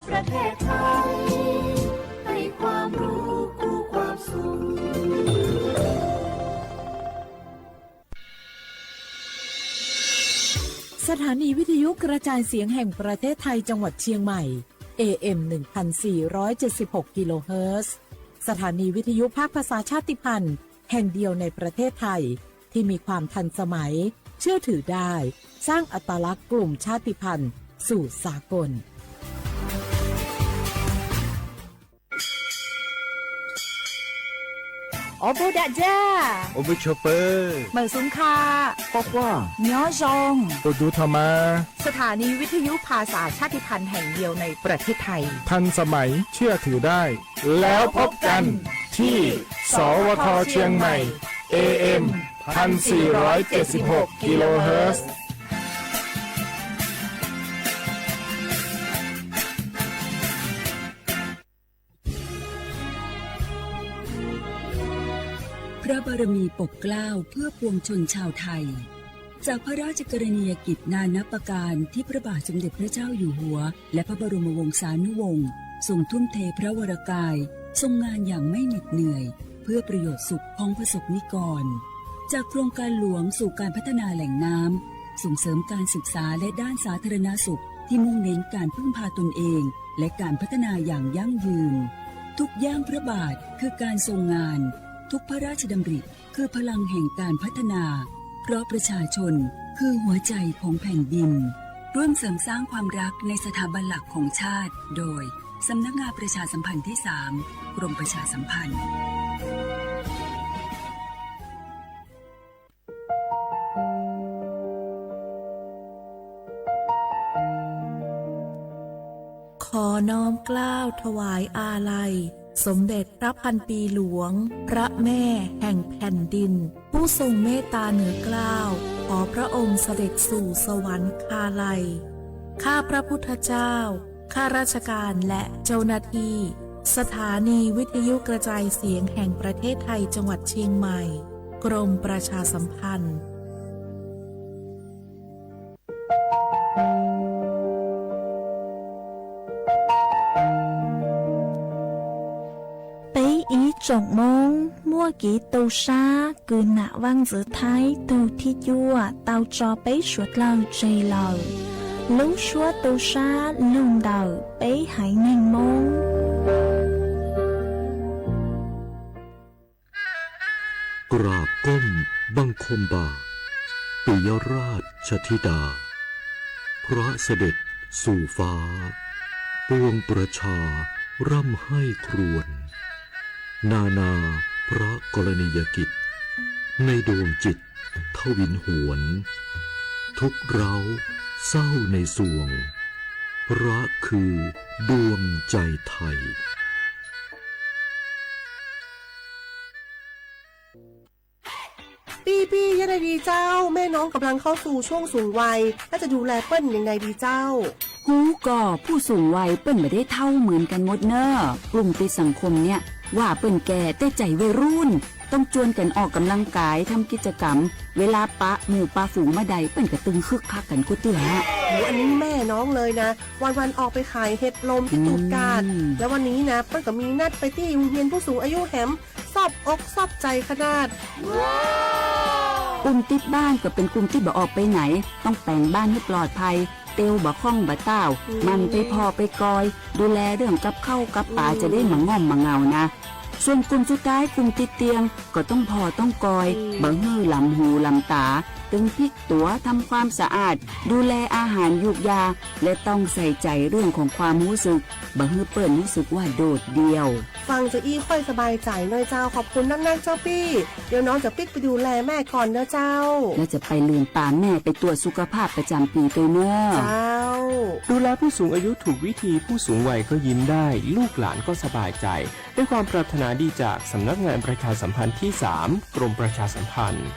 ประเทศไทย ให้ความรู้คู่ความสุข สถานีวิทยุกระจายเสียงแห่งประเทศไทยจังหวัดเชียงใหม่ เอ เอ็ม หนึ่งพันสี่ร้อยเจ็ดสิบหก กิโลเฮิรตซ์ สถานีวิทยุภาคภาษาชาติพันธุ์แห่งเดียวในประเทศไทย ที่มีความทันสมัย เชื่อถือได้ สร้างอัตลักษณ์กลุ่มชาติพันธุ์สู่สากล Os puj dam ja, os puj chua pawg, mam xum kha, quaj quaj, nyob zoo, ua tus tho mas. สถานีวิทยุภาษาชาติพันธุ์แห่งเดียวในประเทศไทย ทันสมัย เชื่อถือได้ แล้วพบกันที่ สวท เชียงใหม่ เอ เอ็ม พันสี่ร้อยเจ็ดสิบหก กิโลเฮิรตซ์ พระบารมีปกเกล้าเพื่อปวงชนชาวไทย จากพระราชกรณียกิจนานับประการที่พระบาทสมเด็จพระเจ้าอยู่หัว และพระบรมวงศานุวงศ์ทรงทุ่มเทพระวรกาย ทรงงานอย่างไม่เหน็ดเหนื่อย เพื่อประโยชน์สุขของประสบนิกร จากโครงการหลวงสู่การพัฒนาแหล่งน้ำ ส่งเสริมการศึกษาและด้านสาธารณสุขที่มุ่งเน้นการพึ่งพาตนเอง และการพัฒนาอย่างยั่งยืน ทุกย่างพระบาทคือการทรงงาน ทุกพระราชดำริคือพลังแห่งการพัฒนา เพราะประชาชนคือหัวใจของแผ่นดิน ร่วมเสริมสร้างความรักในสถาบันหลักของชาติ โดย สำนักงานประชาสัมพันธ์ที่สาม กรมประชาสัมพันธ์ ขอน้อมเกล้าถวายอาลัย สมเด็จพระพันปีหลวง พระแม่แห่งแผ่นดิน ผู้ทรงเมตตาเหนือเกล้า ขอพระองค์เสด็จสู่สวรรคาลัย ข้าพระพุทธเจ้า ข้าราชการและเจ้าหน้าที่ สถานีวิทยุกระจายเสียงแห่งประเทศไทยจังหวัดเชียงใหม่ กรมประชาสัมพันธ์ Peb ib tsoom Hmoob muaj kev tu sab kws nam vaj ntxwv Thaib tug thib cuaj tau tso peb suav dlawg tseg lawm. Lub suab tu sab lug ntawm peb haiv neeg Hmoob. กราบก้มบังคมบาท ปิยราชธิดา พระเสด็จสู่ฟ้า ปวงประชาร่ำไห้ครวญ นานาพระกรณียกิจ ในดวงจิตทวินหวน ทุกข์ร้าวเศร้าในสวง พระคือดวงใจไทย พี่ๆ ยังไงดีเจ้า แม่น้องกำลังเข้าสู่ช่วงสูงวัย แล้วจะดูแลเปิ้ลยังไงดีเจ้า Kub ko, ผู้สูงวัย เปิ้ลบ่ได้เฒ่าเหมือนกันหมดเน่อ กลุ่มติดสังคมเนี่ย ว่าเปิ้ลแก่แต่ใจวัยรุ่น ต้องจวนกันออกกำลังกาย ทำกิจกรรม เวลาปะหมู่ปะฝูงเมื่อใด เปิ้ลก็ตึงคึกคักกันกู้เตื้อ โห อันนี้แม่น้องเลยนะ วันๆ ออกไปขายเห็ดลมที่ตูดกาด แล้ววันนี้นะ เปิ้ลก็มีนัดไปที่โรงเรียนผู้สูงอายุแหม ซบอกซบใจขนาด กลุ่มติดบ้านก็เป็นกลุ่มที่บ่ออกไปไหน ต้องแป๋งบ้านให้ปลอดภัย เตียวบ่าข้องบ่าต้าว หมั่นไปผ่อไปกอย ดูแลเรื่องกับข้าวกับป๋า จะได้บ่ง่อมบ่เหงานะ ส่วนกลุ่มสุดท้าย กลุ่มติดเตียง ก็ต้องผ่อต้องกอย บ่หื้อหลำหูหลำต๋า ตึงพลิกตั๋ว ทำความสะอาด ดูแลอาหารยูกยา และต้องใส่ใจเรื่องของความรู้สึก บ่หื้อเปิ้ลรู้สึกว่าโดดเดี่ยว ฟังจะอี้ค่อยสบายใจหน่อยเจ้า ขอบคุณนักๆ เจ้าปี้ เดี๋ยวน้องจะปิ๊กไปดูแลแม่ก่อนเน่อเจ้า แล้วจะไปลืมปาแม่ไปตรวจสุขภาพประจำปีด้วยเน่อ เจ้า ดูแลผู้สูงอายุถูกวิธี ผู้สูงวัยก็ยิ้มได้ ลูกหลานก็สบายใจ ด้วยความปรารถนาดีจากสำนักงานประชาสัมพันธ์ที่สาม กรมประชาสัมพันธ์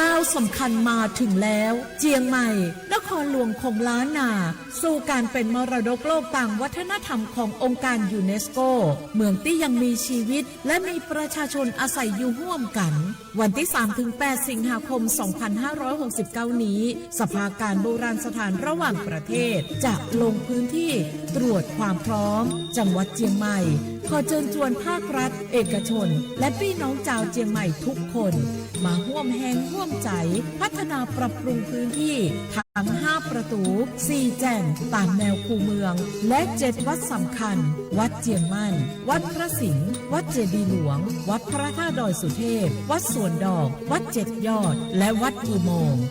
ก้าวสำคัญมาถึงแล้ว เจียงใหม่ นครหลวงเชียงใหม่ ครหลวงของล้านนา สู่การเป็นมรดกโลกตามวัฒนธรรมขององค์การยูเนสโก เมืองที่ยังมีชีวิตและมีประชาชนอาศัยอยู่ร่วมกัน วันที่สามถึงแปดสิงหาคมสองพันห้าร้อยหกสิบเก้านี้ สภาการโบราณสถานระหว่างประเทศจะลงพื้นที่ตรวจความพร้อมจังหวัดเชียงใหม่ ขอเชิญชวนภาครัฐ เอกชน และพี่น้องชาวเชียงใหม่ทุกคน มาร่วมแฮงร่วมใจพัฒนาปรับปรุงพื้นที่ทั้งห้าประตู สี่แจ่มตามแนวคูเมือง และเจ็ดวัดสำคัญ วัดเชียงมั่น วัดพระสิงห์ วัดเจดีย์หลวง วัดพระธาตุดอยสุเทพ วัดสวนดอก วัดเจ็ดยอด และวัดอุโมงค์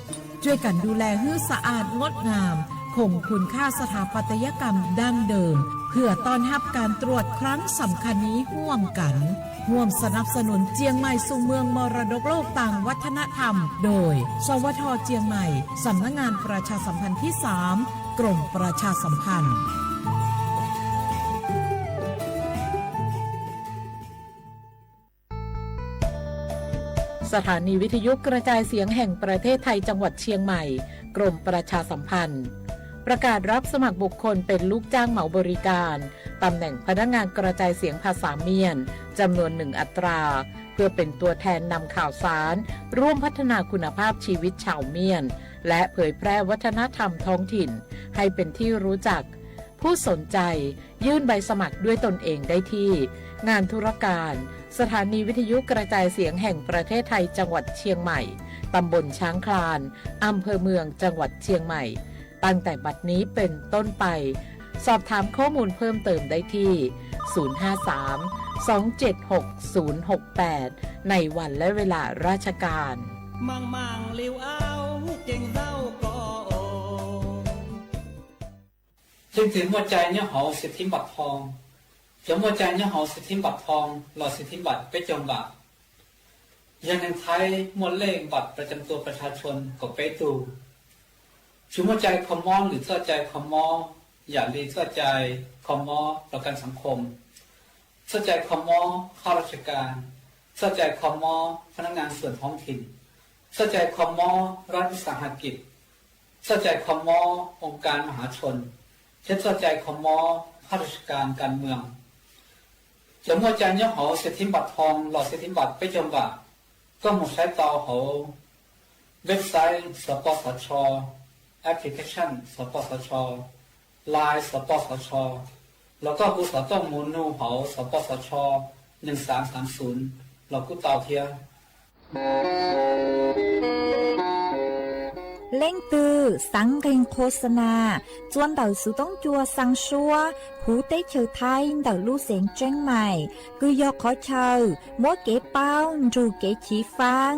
ช่วยกันดูแลให้สะอาดงดงาม คงคุณค่าสถาปัตยกรรมดั้งเดิม เพื่อต้อนรับการตรวจครั้งสำคัญนี้ร่วมกัน ร่วมสนับสนุนเชียงใหม่สู่เมืองมรดกโลกตามวัฒนธรรม โดย สวท เชียงใหม่ สำนักงานประชาสัมพันธ์ที่สาม กรมประชาสัมพันธ์ สถานีวิทยุกระจายเสียงแห่งประเทศไทยจังหวัดเชียงใหม่ กรมประชาสัมพันธ์ ประกาศรับสมัครบุคคลเป็นลูกจ้างเหมาบริการ ตำแหน่งพนักงานกระจายเสียงภาษาเมียน จำนวนหนึ่งอัตรา เพื่อเป็นตัวแทนนำข่าวสาร ร่วมพัฒนาคุณภาพชีวิตชาวเมียน และเผยแพร่วัฒนธรรมท้องถิ่น ให้เป็นที่รู้จัก ผู้สนใจ ยื่นใบสมัครด้วยตนเองได้ที่ งานธุรการ สถานีวิทยุกระจายเสียงแห่งประเทศไทยจังหวัดเชียงใหม่ ตำบลช้างคลาน อำเภอเมืองจังหวัดเชียงใหม่ ตั้งแต่บัดนี้เป็นต้นไป สอบถามข้อมูลเพิ่มเติมได้ที่ ศูนย์ห้าสาม สองเจ็ดหก ศูนย์หกแปด ในวันและเวลาราชการ Leej twg muaj cai nyob hauv xis thib npam thoo? Cov muaj cai nyob hauv xis thib npam thoo los xis thib npam peb caug npam, yog neeg Thaib muaj lej npam pras cam tua pras tha tshua kaum peb tug. Tsis muaj cai kho mob lwm txoj cai kho mob, yam li txoj cai kho mob pras kam sav khom, txoj cai kho mob khab raj tsaj kas, txoj cai kho mob phab nab ngas xuam thoob thim, txoj cai kho mob rab ris xas has kis, txoj cai kho mob oo kas ma hav tshua, thiab txoj cai kho mob khab raj tsaj kas kas mws. Cov muaj cai nyob hauv xis thib npam thoo los xis thib npam peb caug npam, koj mus saib tau hauv website xov pos xov tsho, application xov pos xov tsho, line xov pos xov tsho, los koj hu xov tooj mus nug hauv xov pos xov tsho nees xav xav xum los kuj tau thiab. Leej twg xaav nqeeg qhua xa nas txua ntawm xuv toob cua xaa suab huv teb chaws Thaib ntawm lub xeev Tseeb Mais, kws yog qhov chaw muab kev paub nrug kev chiv faab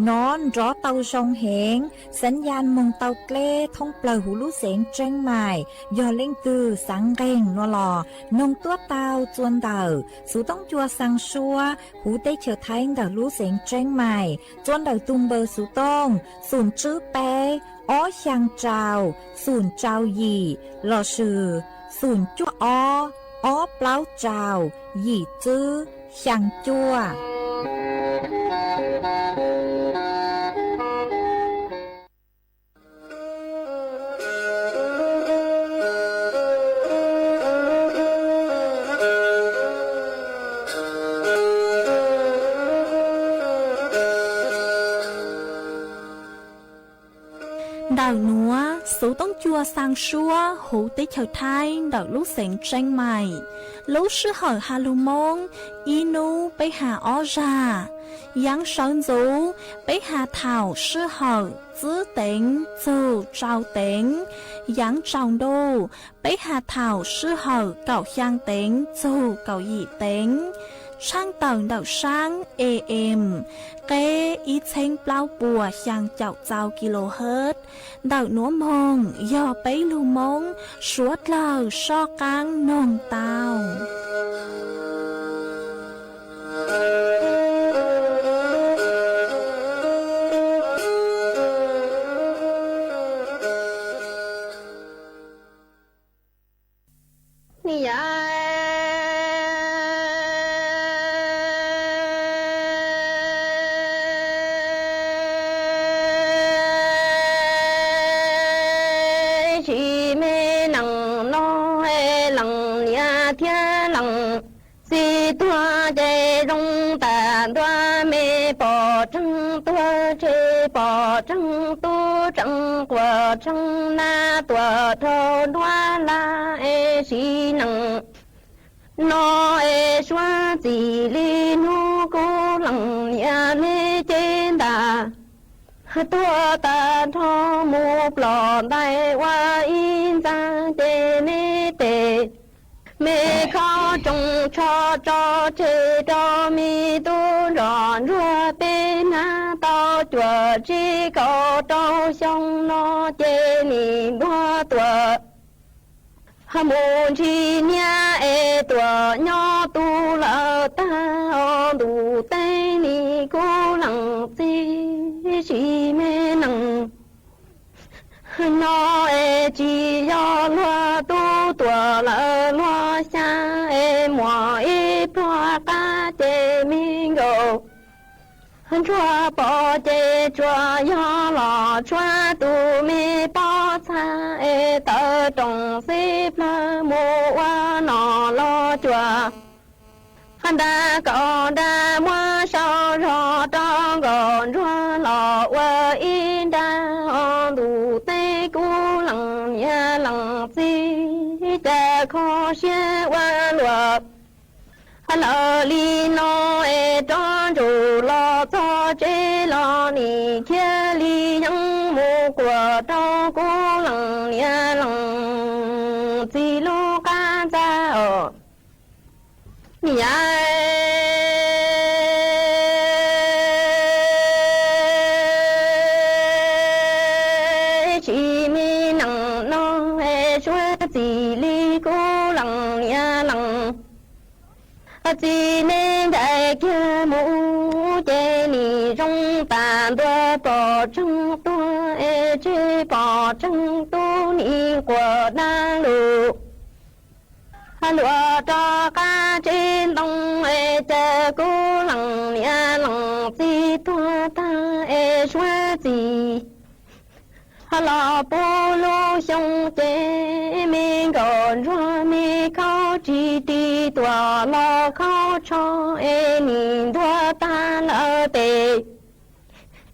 nov nrov tau zoo heev, xav yas moog tau dleb thoob plawg huv lub xeev Tseeb Mais. Yog leej twg xaav nqeeg no los noog tuab tau txua ntawm xuv toob cua xaa suab huv teb chaws Thaib ntawm lub xeev Tseeb Mais txua ntawm tug npawb xuv tooj xum tswb peb ob xyaa rau xum rau yim lossis xum cuaj ob ob plaub rau yim tswb xyaa cuaj. Ntawm nuav xuv toob cua xaa suab huv teb chaws Thaib ntawm lub xeev Tseeb Mais, lub sij hawm has lug Moob ib nub peb has ob zag. Yaav sawv ntxuv peb has thaum sij hawm tswb teev txug tsau teev. Yaav tsaus ntuj peb has thaum sij hawm kaum xyaa teev txug kaum yim teev. Tshaaj tawm ntawm saab A M qeb ib txheeb plaub puas xyaa caum txau kilohertz. Ntawm nuav moog yog peb lug Moob suav dlawg soj qaab noog tau. quas tseeb nab tuam dhau nruab laj es sim neej no es suav txim li hnub kuv leej niam neb cev ntaj tuag tag nrho mus plom ntais ua ib ntxaig ces neb tes me khob tsoom tsho tso tseg rau me tub nrog ntsuag peb hnab tau cuam tsib kaum rau xyoo no ces nim npua tuam mus ntsis niab es tuam nyob tu lawm tag ntuj teb nim kuv leej txiv sim me neej no es tsis yog luag tub tuam lawm luag xya es muaj ib pluag qab ces me nkaus ntsuag pom ces tsuas yog los tshuav tus me pob txha es tawm rooj xib plawg mus ua nom los cuam nra kaum nra muab sau zog rau nkaus ntsuag los ua ib nra ntuj teb kuv leej niam leej txiv cas kho siab ua luam lawm li no es rov ntsum los txog tsev los nim khiav li yeej mus quas rau kuv leej niam leej txiv lub qab ntxa os. Niam, tsis me neej no es suav txim li kuv leej niam leej txiv neb ncaim kiag mus ces nim zoo tas ntua pom tseeb tuag es tseg pom tseeb tub nim quas dab lug luam rov qab tsev ntoo es cas kuv leej niam leej txiv tuag tag es suav txim los puv lub xyoo ces me nkaus ntsuag me khaub tsis ris tuam los khaub tsho es nim ntuag tag lawm tes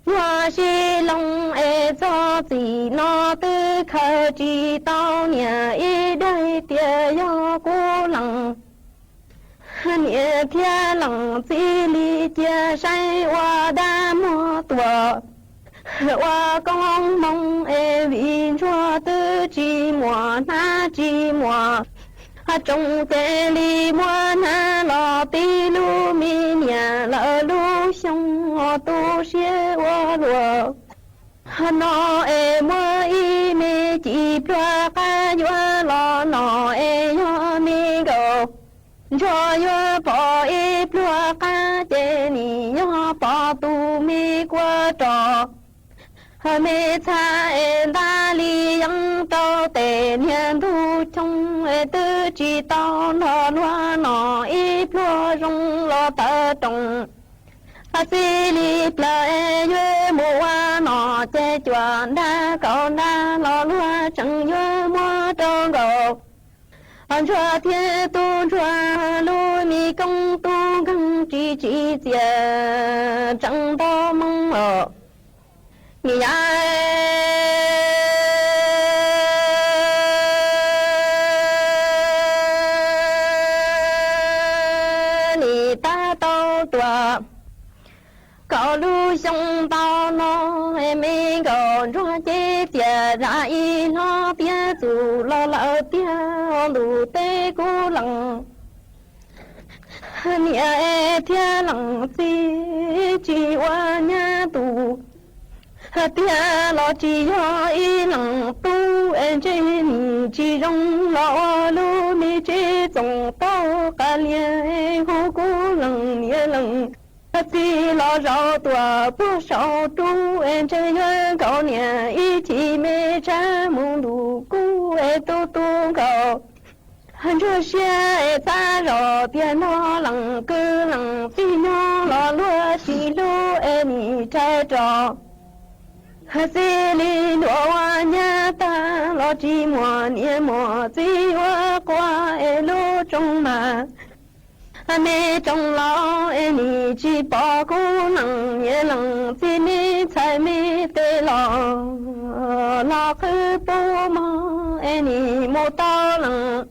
yuav sib loo es txog txim no twb khaws tsis tau niam ib daim tias yog kuv leej niam thiab leej txiv li cia saib ua dab muag tuam ua koob hmoov es vim ntsuag twb tsis muaj hnab tsis muaj tsoom ces li muab hnab los tib lub me niam lawm lub xyoo tu siab ua luam no es muab ib me ci pluag qab yuav los no es yog me nkaus ntsuag yuav pom ib pluag qab ces nim yog pom tus me kua rog me txha es ntab li yeeb rau tes niag ntug choo es twb tsis tau nrog luag no ib pluag zoo los tawm rooj txij li plaws es yuav mus ua no ces cuam nra kaum nra los luag tseem yuav muab rau nkaus ntsuag thiab tub ntsuag lub me koob tub nkeeg tsis tsim txiaj tseem ntau moo os. Niam, nim tab tau tuam kaum lub xyoo ntau no es me nkaus ntsuag cev txiaj zam ib hlob tiav txus los lawm tiag ntuj teb kuv leej niam thiab leej txiv tsis ua nyab tus tiag los tsis yog ib leej tub es ntshe nim tsis zoo los ua lub me tsev txoos tau qas lias hu kuv leej niam leej txiv los zaum tuam puag saum rub es ntshe yuav nkaus niam ib chim me tshab mus ntuj kub es tu tu nkaus ntsuag siab es txav zog tiag no leej kwv leej tij nyob los luag tsis hlub es nim rais rov txij li luag ua nyab tag los tsis muaj niam muaj txiv ua quas es lub rooj mas Me rooj laus es nim tsis pom kuv leej niam leej txiv me ntxhais me tej los, los qhwv pub mog es nim mus tau leej.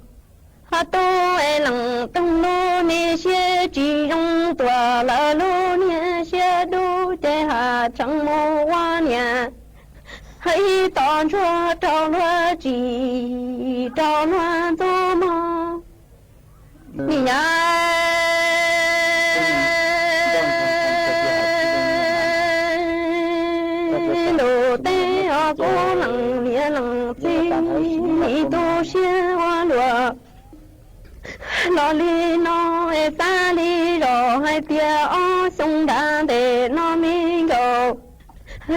Ho tub es leej toog lub me siab tsis zoo tuaj lawm lub niag siab dub ces has tseem mus ua niam. Ho ib tos ntsuag rau luag tsis rau luag ntxub mog. Nim nyob ntuj teb os kuv leej niam leej txiv, nim tu siab ua luaj. Los li no es xav li zos hais tias ob xyoo nram ntej no me nkauj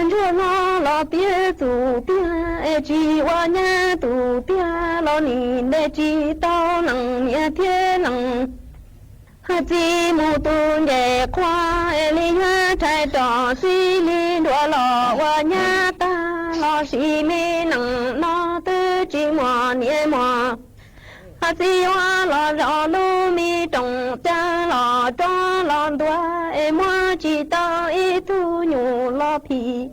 ntsuag no los tiav tus tiag es tsis ua nyab tus tiag los nim ntes tsis tau leej niam thiab leej. Txiv mus tu nce qhua es li nyab rhais rau txiv li nruab los ua nyab tag los sis me neej no twb tsis muaj niam muaj txiv yuav los zov lub me rooj, cas los rov los ntua es muab tsis tau ib tug nyuj los phim,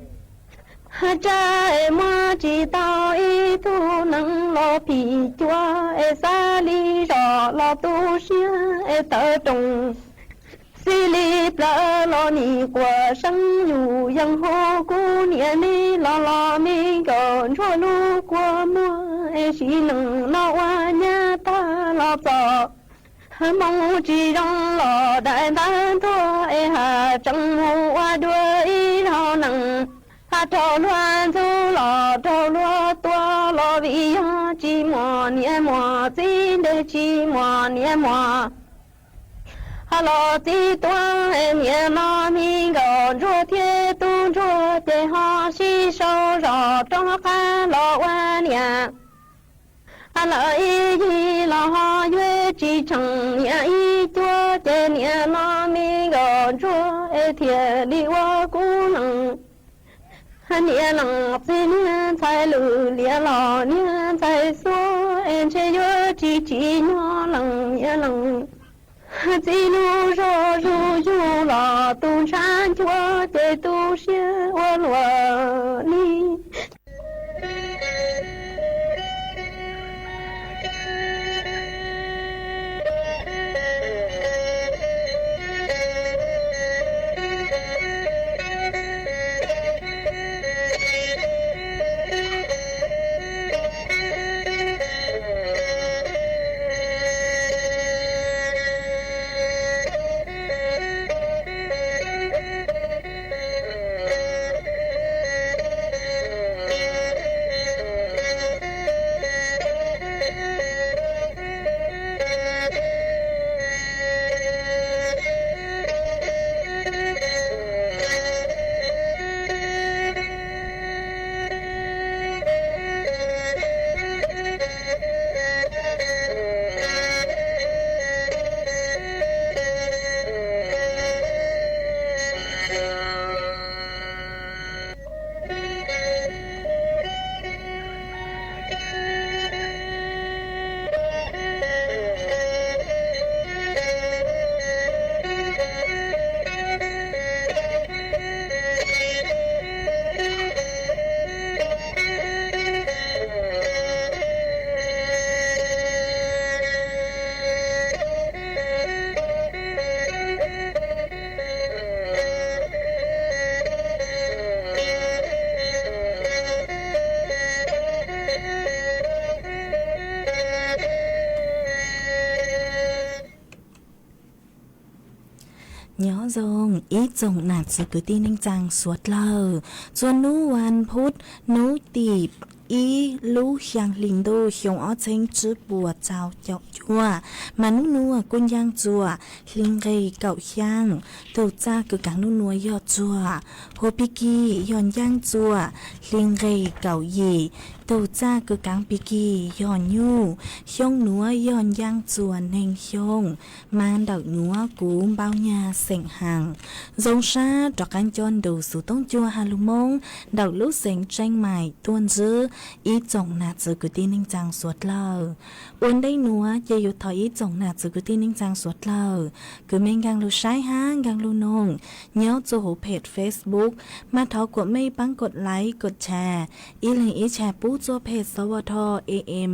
tsa es muab tsis tau ib tug nees los phim cuav es xav li zos los tu siab es tawv rooj. Xws li plaws los nim quaj seeb yus yeej hu kuv niam me los los me nkauj ntsuag lub kua muag es sim neej no ua nyab tag los txom hmoov tsis zoo los daim ntawv ntuag es has tseem mus ua dua ib zaug neej. Has raug luag ntxub los raug luag tua los vim yog tsis muaj niam muaj txiv ntes tsis muaj niam muaj Ho los txiv tuag es niam no me nkauj ntsuag thiab tub ntsuag ces ho sib sau zog rov qab los ua niam. Lawv ib yig los ho yuav tsis tsheej niam ib cuab ces niam no me nkauj ntsuag es thiaj li ua kuv leej niam leej txiv niag ntxhais lwm liam los niag ntxhais xuab es ntshe yuav tsis tsim nyog leej niam leej txiv lub zog zuj zus los tu ntshav nchuav ces tu siab ua luaj li. Nyob zoo ib tsoom nam txiv kwv tij neej tsaa suav dlawg. Txuas nub vas phuv, nub tim ib lub xyaa hli ntuj xyoo ob txheeb tsib puas rau caum cuaj, mas nub nuav kuj ncaaj txuas hli nqeg kaum xyaa. Tug txaj kws kaav nub nuav yog txuas huv pig kig, yog ncaaj txuas hli nqeg kaum yim. Tug txaj kws kaav pig kig yog nyuj. Xyoo nuav yog ncaaj txuas neeg xyoo, mas ntawm nuav kuv npau nyag xeem haas. Zoo sab rov qaab nco ntug xuv toob cua ha lug Moob ntawm lub xeev Tseej Maim tuaj ntsib Ib tsoom nam txiv kwv tij neej tsaa suav dlawg, ua ntej nuav ces yuav thov ib tsoom nam txiv kwv tij neej tsaa suav dlawg kws mej nkaag lug saib hab nkaag lug noog nyob rua huv peg Facebook, mas thov kuas mej paab kod like kod share, ib leeg ib share pub rua peg S W T A M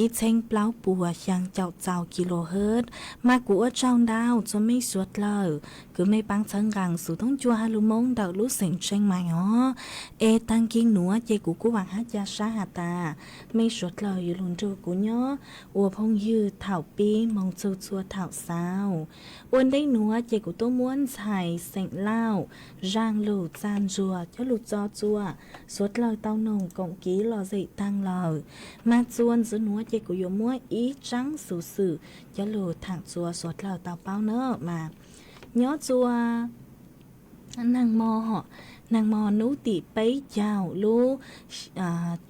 ib txheeb plaub puas xyaa caum txaus kilohertz. Mas kuv ua tsaug ntau rua mej suav dlawg kws mej paab txhawb nqaa xuv thoob cua hab lug Moob ntawm lub xeev Tsheej Maim os. Es taag kig nuav ces kuv kuj vaam hab ca sab has tas mej suav dlawg yuav lug nrug kuv nyob ua phooj ywg thaum pib moog txug txhua thaum xaus. Ua ntej nuav ces kuv tuaj muab ntxhais xeem Lauj zaaj lug txag ntsuag coj lug tso rua suav dlawg tau noog koom kiv lom zem taag lawm. Mas txuas ntxiv nuav ces kuv yuav muab ib tsaab xuv xwm coj lug thaam rua suav dlawg tau paub na. Mas nyob rua naag mo, naag mo nub tim peb caug lub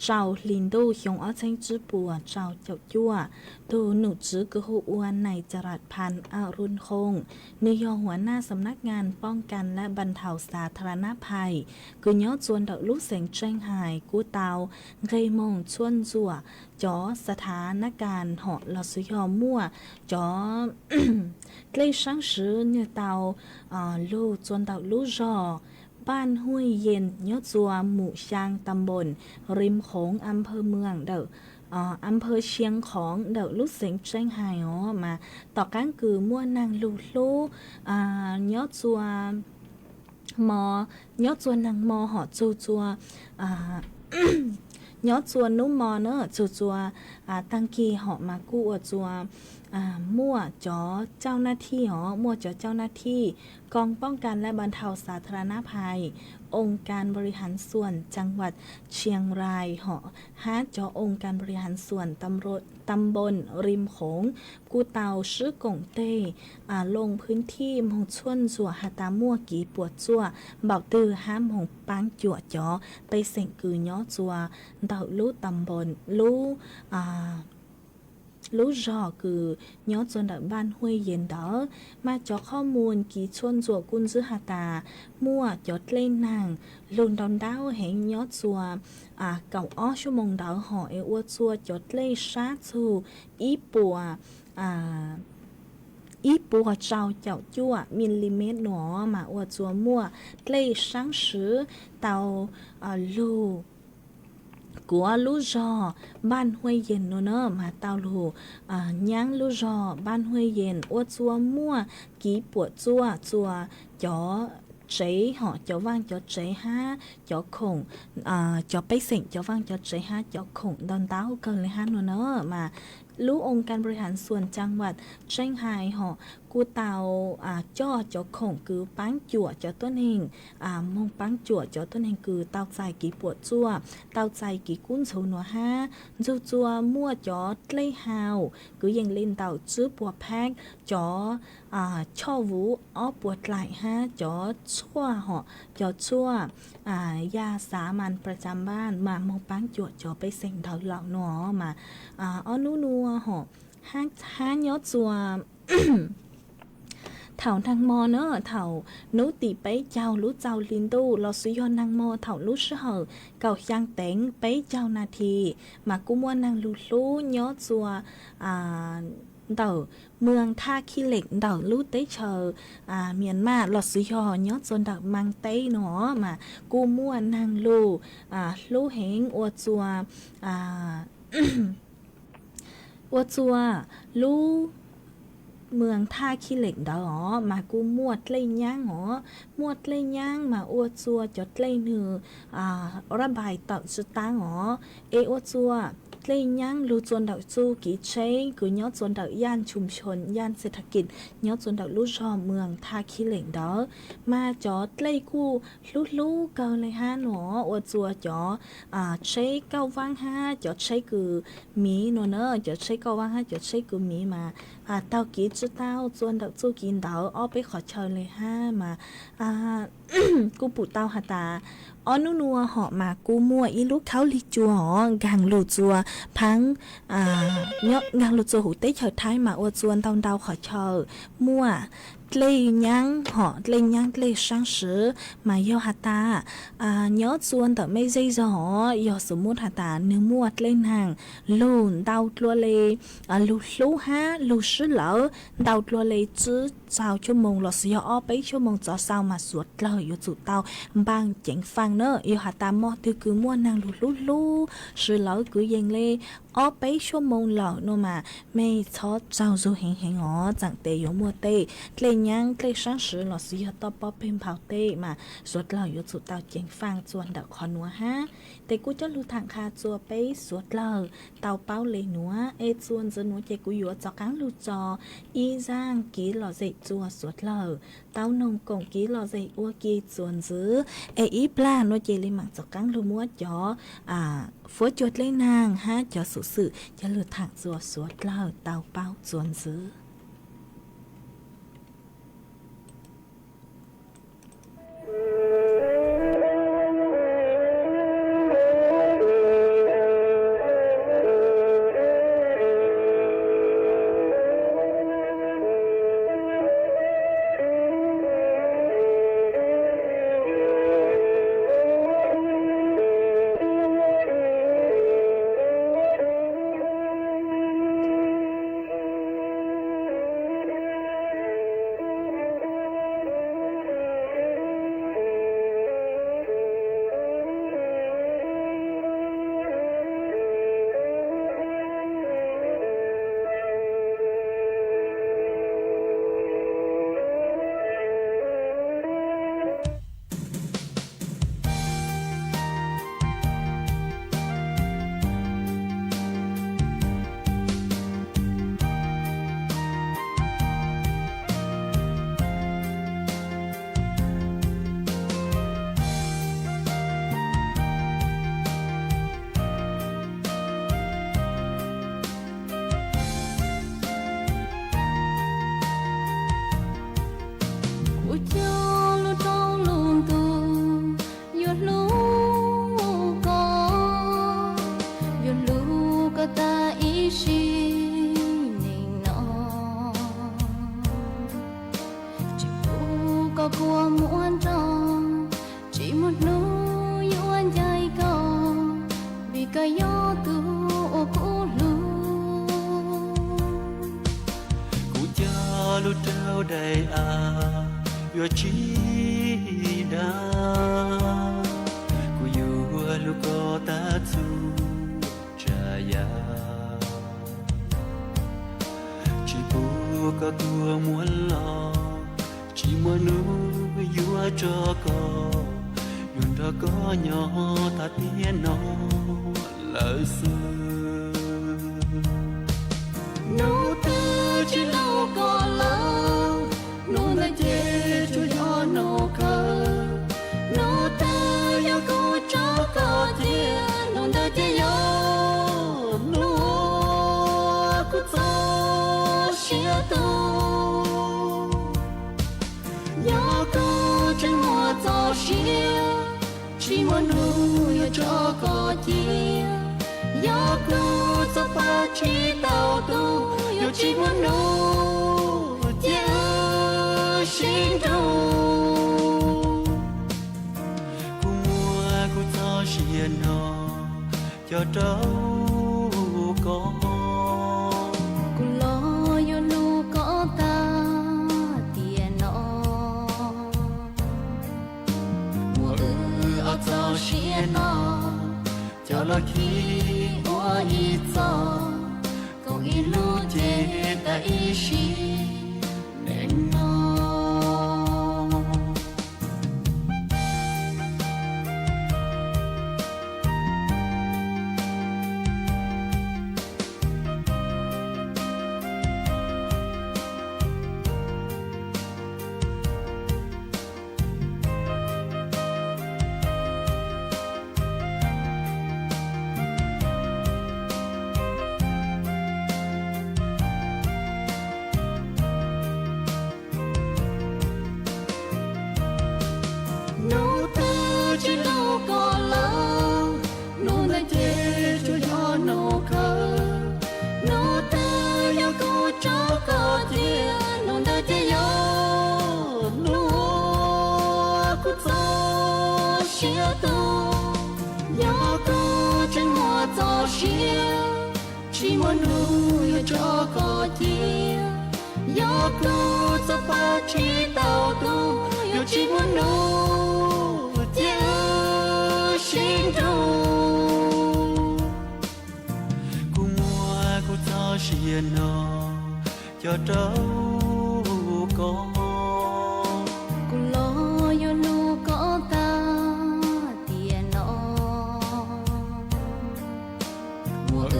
rau hli ntuj xyoo ob txheeb tsib puas rau caum cuaj, tug nom tswv kws hu ua Nais Ca Ras Phan A Run Khoom, nwg yog hua naj xam nab ngaan poob kan lab npam thaus xav thara nab phais kws nyob rua ntawm lub xeev Tseej Hais kuj tau nqeg moog tshuaj ntxuam cov xa tha nab kas hom los xwb yog muaj cov dlej saab swv nwg tau lug rua ntawm lub zog Npaj Huaj Yees nyob rua Mum Xyaa Tam Npoos Rim Khoov Am Phawj Mws ntawm Am Phawj Xia Khoov ntawm lub xeev Tseej Hais os. Mas tom qaab kws muaj naag lug hlub nyob rua mo, nyob rua naag mo hom txug rua nyob rua nub mo na txug rua taag kig hom mas kuj ua rua muaj cov cauj naj thij os, muaj cov cauj naj thij koom poob kan lab npam thaus xav thara nab phais, oo kas npau li haav xuam caang vam Tshiaang Rais hom hab cov oo kas npau li haav xuam Tam Npoos Rim Khoov kuj tau swb koom teg loo phwv thij moog tshuaj ntxuam has tas muaj kiv puam txuaj npaum twg hab moog paab cuam cov pej xeem kws nyob rua ntawm lub lub zog kws nyob rua ntawm Npaj Huaj Yees ntawd. Mas cov qhoj mus kiv tshuaj ntxuam kuj ntsib has tas muaj cov dlej naag lug ntau ntau heev nyob rua kaum ob xuab moos ntawd hom es ua rua cov dlej sab txug ib puas ib puas rau caum cuaj milimev nuav mas ua rua muaj dlej saab swv tau lug kuav lub zog Npaj Huaj Yees nuav na mas tau lug nyaab lub zog Npaj Huaj Yees ua rua muaj kiv puam txuaj rua cov tsev hom cov vaaj cov tsev hab cov khoom, cov pej xeem cov vaaj cov tsev hab cov khoom ntau ntau kawg le hab nuav na. Mas lub oo kas npau li haav xuam caang vam Tseej Hais hom kuj tau coj cov khoom kws paab cuam cov tuab neeg moog paab cuam cov tuab neeg kws tau txais kiv puam txuaj, tau txais kiv kub ntxhuv nuav hab ntsug rua muaj cov dlej hau kws yeej le ntawm tswb puas phab, cov choj vuv ob puas dlaim hab cov tshuaj hom cov tshuaj ya xav mas pra cam npaj mas moog paab cuam cov pej xeem ntawd lawm nuav. Mas ob nub nuav hom hab nyob rua thaum naag mo na thaum nub tim peb caug lub rau hli ntuj los xwb yog naag mo thaum lub sij hawm kaum xyaa teev peb caug nas this mas kuj muaj naag lug hlub nyob rua ntawm mws Thaj Khij Leem ntawm lub teb chaws Mias Mas los xwb yog nyob rua ntawm Maas teb nuav mas kuj muaj naag lug hlub heev ua rua ua rua lub mws Thaj Khij Leem ntawd os mas kuj muaj dlej nyaab os, muaj dlej nyaab mas ua rua cov dlej nwg rab npais tawm tsi taab os, es ua rua dlej nyaab lug rua ntawm txuj kiv tsheb kws nyob rua ntawm yaj ntshum xyoo yaj xi tha kis nyob rua ntawm lub zog mws Thaj Khij Leem ntawd mas cov dlej kuj hlub hlub kawg le hab nuav ua rua cov tsheb kauj vaab hab cov tsheb kws miv nuav na, cov tsheb kauj vaab hab cov tsheb kws miv mas taug kiv tsi tau rua ntawm txuj kiv ntawd ob peb qhov chaw le hab mas kuj pum tau has tas ob nub nuav hom mas kuj muaj ib lub khaub lig cua os nkaag lug rua phaab nkaag lug rua huv teb chaws Thaib mas ua rua ntau ntau qhov chaw muaj dlej nyaab hom dlej nyaab dlej saab swv mas yog has tas nyob txua ntawm mej zej zog, yog xum mub has tas nwg muaj dlej naag lug ntau dlua le, lug hlub hab lug swb lawm ntau dlua le tsib caug cuaj moos lossis yog ob peb cuaj moos txov xau mas suav dlawg yuav tsum tau npaaj ceev faaj na. Yog has tas mo twg kws muaj naag lug hlub hlub swv lawm kwv yees le ob peb cuaj moos lawm nuav mas mej txhob tsaug zug heev heev os, txawm tes yuav muaj tej dlej nyaab dlej saab swv lossis yog toj pob peg nphau tej mas suav dlawg yuav tsum tau ceev faaj txua ntawm qhov nuav hab. Tes kuj coj lug thaam qha txua peb suav dlawg tau paub le nuav es txuas ntxiv nuav ces kuv yuav txaus qaab lug tso ib zaaj kev lom zem txua suav dlawg tau noog koom kev lom zem ua ke txuas ntxiv. Es ib plag nuav ces le maam txaus qaab lug muab cov fuab cuag dlej naag hab cov xov xwm coj lug thaam txua suav dlawg tau paub txuas ntxiv. Kuv cog lug rua lub ntuj yuav hlub koj, yuav hlub koj tas ib sim neej no. Tsis pub koj kua muag nrog, tsis muaj hnub yuav ncaim koj, vim koj yog tug uas kuv hlub. Kuv cog lug rua daim av yuav tsi daag, kuv yuav hlub koj tas txhua tsav yaam. Tsis pub koj kua muag los, tsis muaj nub yuav tso koj, yuav nrog koj nyob tas tiam no lawm xwb. Nub twg tsis hlub koj lawm, nub ntawd ces tsuas yog nub kawg. Nub twg yog kuv tso koj cia, nub ntawd ces yog nub kuv txoj sia tug. Yog kuv tseem muaj txoj sia, tsis muaj nub yuav tso koj cia. Yog kuv txoj paj tsis tau tu, yuav tsis muaj nub cia wb sib nrug. Kuv muab kuv txoj sia no cog rau koj. Kuv los yuav hlub koj tas tiam no. Muab wb ob txoj sia no coj los khi ua ib txoj, koom ib lub cev tas ib sim neej no. Nub twg tsis hlub koj lawm, nub ntawd ces tsuas yog nub kawg. Nub twg yog kuv tso koj cia, nub ntawd ces yog Tsis muaj nub yuav tso koj cia, yog kuv txoj paj tsis tau tu, yuav tsis muaj nub cia wb sib nrug. Kuv muab kuv txoj sia no coj rau koj, kuv los yuav hlub koj tag tiam no. Muab wb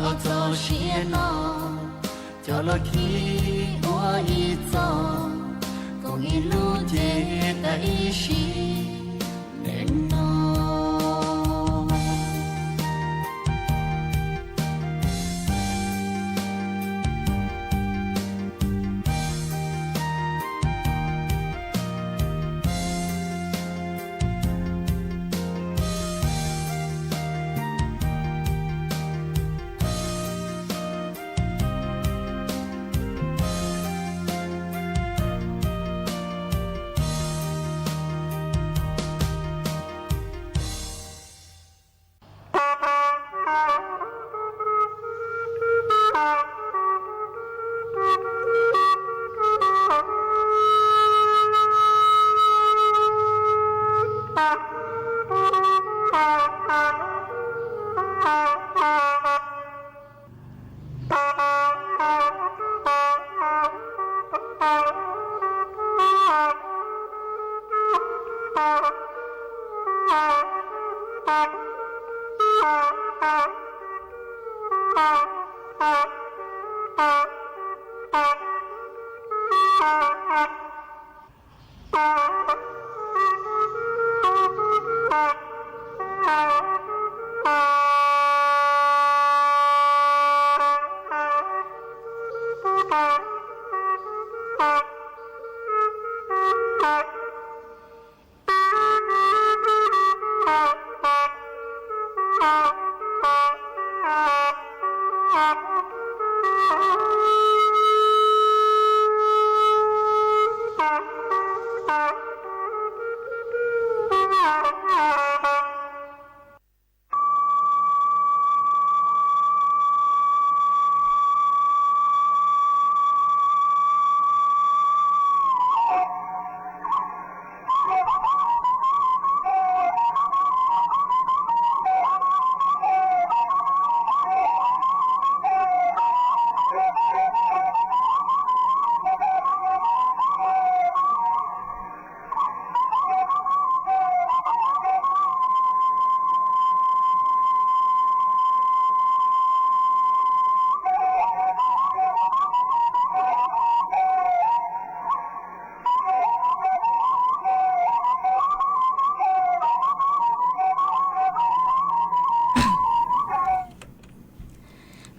ob txoj sia no coj los khi ua ib txoj, koom ib lub cev tas ib sim neej no.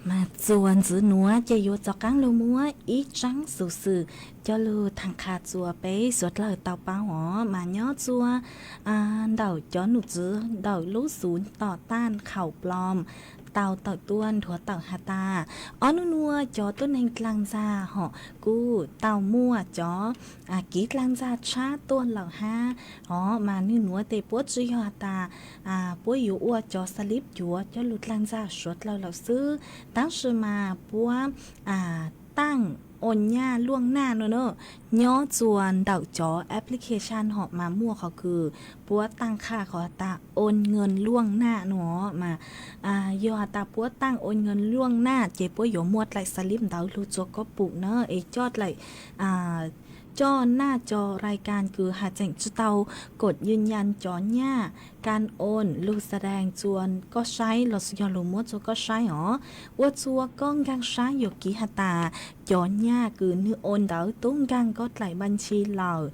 Mas txuas ntxiv nuav ces yuav rov qaab lug muab ib tsaab xuv xwm coj lug thaam qha rua peb suav dlawg tau paub os. Mas nyob rua ntawm cov num txwv ntawm lub xuv tom taj khaum plom tau tawm tuaj nthuav tawm has tas, ob nub nuav cov tuab neeg dlaag ntxag hom kuj tau muaj cov kev dlaag ntxag tshab tuaj lawm hab os. Mas nwg nuav tes puab tsi yog has tas puab yuav ua cov xa lib cuav coj lug dlaag ntxag suav dlawg lawm xwb, tab sis mas puab taaj oos nyaj luaj naj nuav na. Nyob rua ntawm cov application hom mas muaj qhov kws puab taaj qha qhov has tas oos nkaws luaj naj nuav mas yog has tas puab taaj oos nkaws luaj naj ces puab yuav muaj dlaim xa lib ntawd lug rua koj pum na, es coj dlaim coj naj cov rai kas kws has tseem tsi tau kod ywj nyas cov nyaj kas oos lug xa daas rua koj saib lossis yog lug muab rua koj saib os. Ua rua koj nkaag sab yuav kiv has tas cov nyaj kws nwg oos ntawd tub nkaag koj dlaim npa ntshi lawm,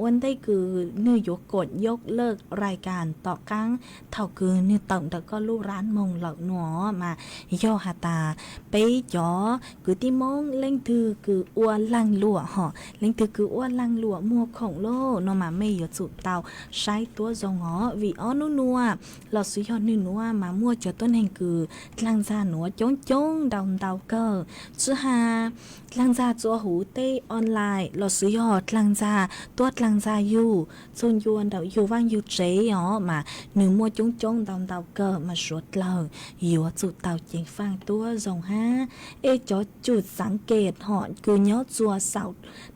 ua ntej kws nwg yuav kod yog lawm rai kas tom qaab thaum kws nwg tawm ntawm koj lub rab moog lawm nuav mas yog has tas peb cov kwv tij Moob leej twg kws ua laag luam hom, leej twg kws ua laag luam muag khoom lauj no mas mej yuav tsum tau saib tuab zoo os, vim ob nub nuav lossis yog nwg nuav mas muaj cov tuab neeg kws dlaag ntxag nuav coob coob ntau ntau kawg, tsi has dlaag ntxag rua huv tej online lossis yog dlaag ntxag tuaj dlaag ntxag yug, txug ncua ntawm yug vaaj yug tsev os mas nwg muaj coob coob ntau ntau kawg mas suav dlawg yuav tsum tau ceev faaj tuab zoo hab. Es cov cus xaav kem hom kws nyob tsua sau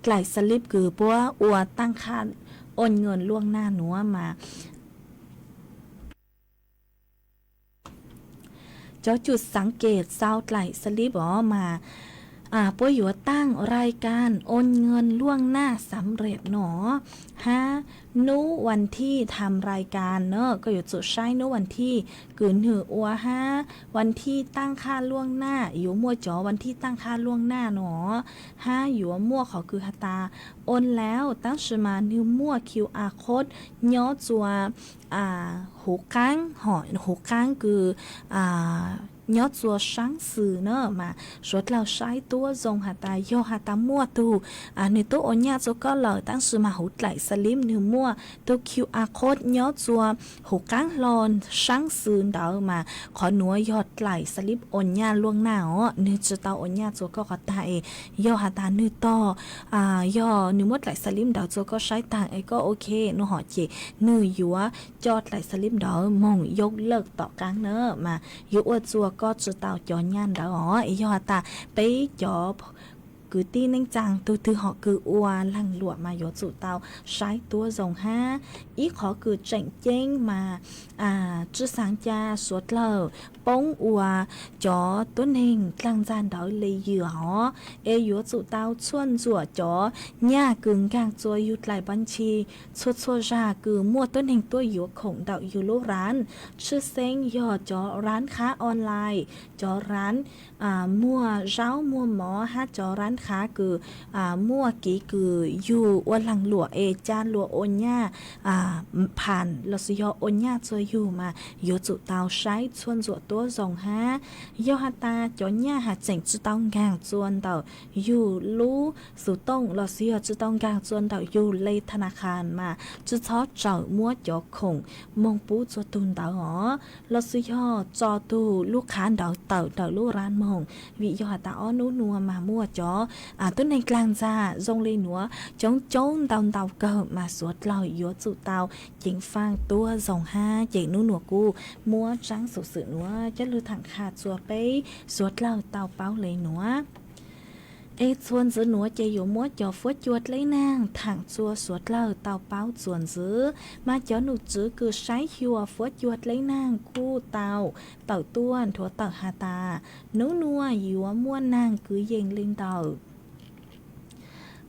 dlaim xalib kws puab ua taaj khaj oj nyees luaj naj nuav mas cov cus xaav kem sau dlaim xalib os mas puab yuav taaj rai kaam oj nyees luaj naj xav nrem no hab nub vas thij tham rai kaam na, koj yuav tsum saib nub vas thij kws nwg ua hab vas thij taaj khaj luaj naj, yuav muaj cov vas thij taaj khaj luaj naj no hab yuav muaj qhov kws has tas oj laub, tab sis mas nwg muaj QR code nyob tsua huv qaab hom huv qaab kws nyob tsua saab xwm na mas suav dlawg saib tuab zoo has tas yog has tas muaj tug nwg tub ua nyaj tsua koj lawm, tab sis mas huv dlaim xalib nwg muaj tug QR code nyob tsua huv qaab hlo saab xwm ntawd mas qhov nuav yog dlaim xalib ua nyaj luaj naj os, nwg tsi tau ua nyaj tsua koj qhov tag es yog has tas nwg tog yog nwg muab dlaim xalib ntawd tsua koj saib taag es koj ok no hom ces nwg yuav coj dlaim xalib ntawd moog yauv lawj tom qaab na mas yuav ua tsua koj tsi tau cov nyaj ntawd os. Es yog has tas peb cov kwv tij neej tsaa tug twg hom kws ua laag luam mas yuav tsum tau saib tuab zoo hab. Ib qhov kws tseem ceeb mas tsi xaav ca suav dlawg poob ua cov tuab neeg dlaag ntxag ntawd le ywm os, es yuav tsum tau txhuaj ntxuam cov nyaj kws nkaag tsua yug dlaim pab ntshis. Txhua txhua zag kws muaj tuab neeg tuaj yuav khoom ntawm yug lub raav, tshwj xeeb yog cov raav khav online, cov raav muag zaub muag mov hab cov raav khav kws muaj kev kws yug ua laag luam es ca luas ua nyaj pham lossis yog ua nyaj tsua yug mas yuav tsum tau saib txhuaj ntxuam tuab zoo hab. Yog has tas cov nyaj has tseem tsi tau nkaag tsua ntawm yug lub xuv tooj lossis yog tsi tau nkaag tsua ntawm yug le tha na khas mas tsi txhob tsawm muab cov khoom moog pub tsua tug ntawd os, lossis yog tso tug lub qhab ntawd tawm ntawm lub raav moog. Vim yog has tas ob nub nua mas muaj cov tuab neeg dlaag ntxag zoo le nuav coob coob ntau ntau kawg mas suav dlawg yuav tsum tau ceev faaj tuab zoo hab. Ces nub nua kuv muab tsaab xuv xwm nuav coj lug thaam qha tsua peb suav dlawg tau paub le nuav. Es txhua ntxiv nuav ces yuav muab cov fuab cua dleb naag thaam tsua suav dlawg tau paub txhua ntxiv, mas cov num tswv kws saib xyuas fuab cua dleb naag kuj tau tawm tuaj nthuav tawm has tas nub nua yuav muaj naag kwv yees le ntawm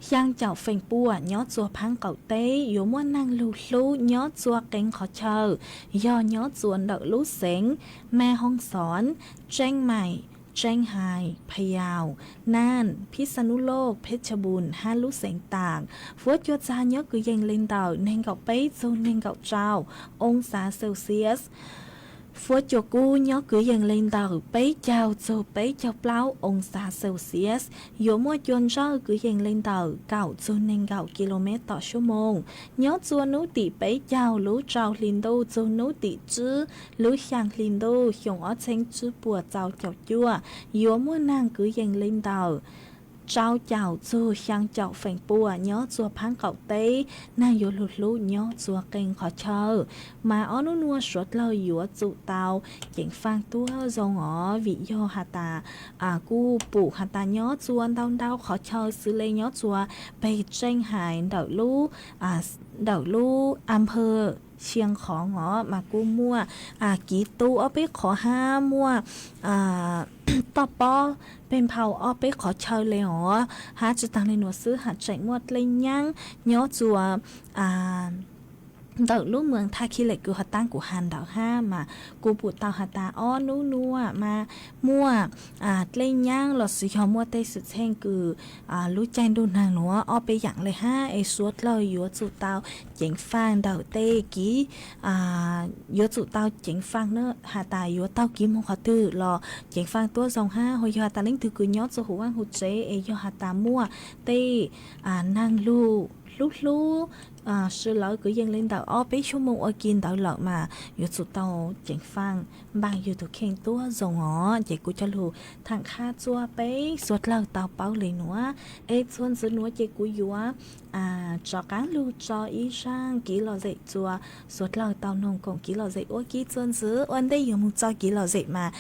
xyaa caum feem pua nyob tsua phaab qaum teb, yuav muaj naag lug hlub nyob tsua qee qhov chaw, yog nyob tsua ntawm lub xeev Mes Hoos Xoos, Tseej Maim, Tseej Hais, Pha Yaus, Naaj, Phij Xa Nub Looj, Phej Cha Npum hab lub xeev Taam. Fuab cua txag nyob kwv yees le ntawm neeg nkaum peb txug neeg nkaum rau oo xav Celsius. Fuab cua kub nyob kwv yees le ntawm peb caug txug peb caug plaub oo xav Celsius. Yuav muaj cua ntsawj kwv yees le ntawm kaum txug neeg nkaum ki lo mev tom suab moos. Nyob tsua nub tim peb caug lub rau hli ntuj txug nub tim tsib lub xyaa hli ntuj xyoo ob txheeb tsib puas txaus caum cuaj, yuav muaj naag kwv yees le ntawm rau caum txug xyaa caum feem pua nyob tsua phaab qaum teb, naag yuav lug hlub nyob tsua qee qhov chaw. Mas ob nub nua suav dlawg yuav tsum tau ceev faaj tuab zoo os, vim yog has tas kuj pum has tas nyob tsua ntau ntau qhov chaw xws le nyob tsua peg Tseej Hais ntawm lub, ntawm lub a phawj Xia Khoov os mas kuj muaj kiv tu ob peb qhov hab muaj toj pob peg nphau ob peb qhov chaw le os. Hab tsi taag le nuav xwb has tseem muaj dlej nyaab nyob tsua ntawm lub moos Thaj Khij Lem kws ho taab kuv has ntawd hab mas kuj pum tau has tas ob nub nua mas muaj dlej nyaab lossis yog muaj tej xwm txheej kws lub caij ntuj nag nuav ob peb yaam le hab es suav dlawg yuav tsum tau ceev faaj ntawm tej kiv, yuav tsum tau ceev faaj na, has tas yuav taug kiv moog qhov twg los ceev faaj tuab zoo hab. Ho yog has tas leej twg kws nyob tsua huv vaaj huv tsev es yog has tas muaj tej naag lug hlub hlub swb lawv kwv yees li ntawm ob peb xuab moos ua ke ntawd lawm mas yuav tsum tau ceev faj npaaj yug tus kheej tuab zoo os. Ces kuv cog lug thaam qha txua peb suav dlawg tau paub le nuav. Es txuas ntxiv nuav ces kuv yuav rov qaab lug tso ib zaaj kev lom zem txua suav dlawg tau noog koom kev lom zem ua ke txuas ntxiv. Ua ntej yuav moog txug kev lom zem mas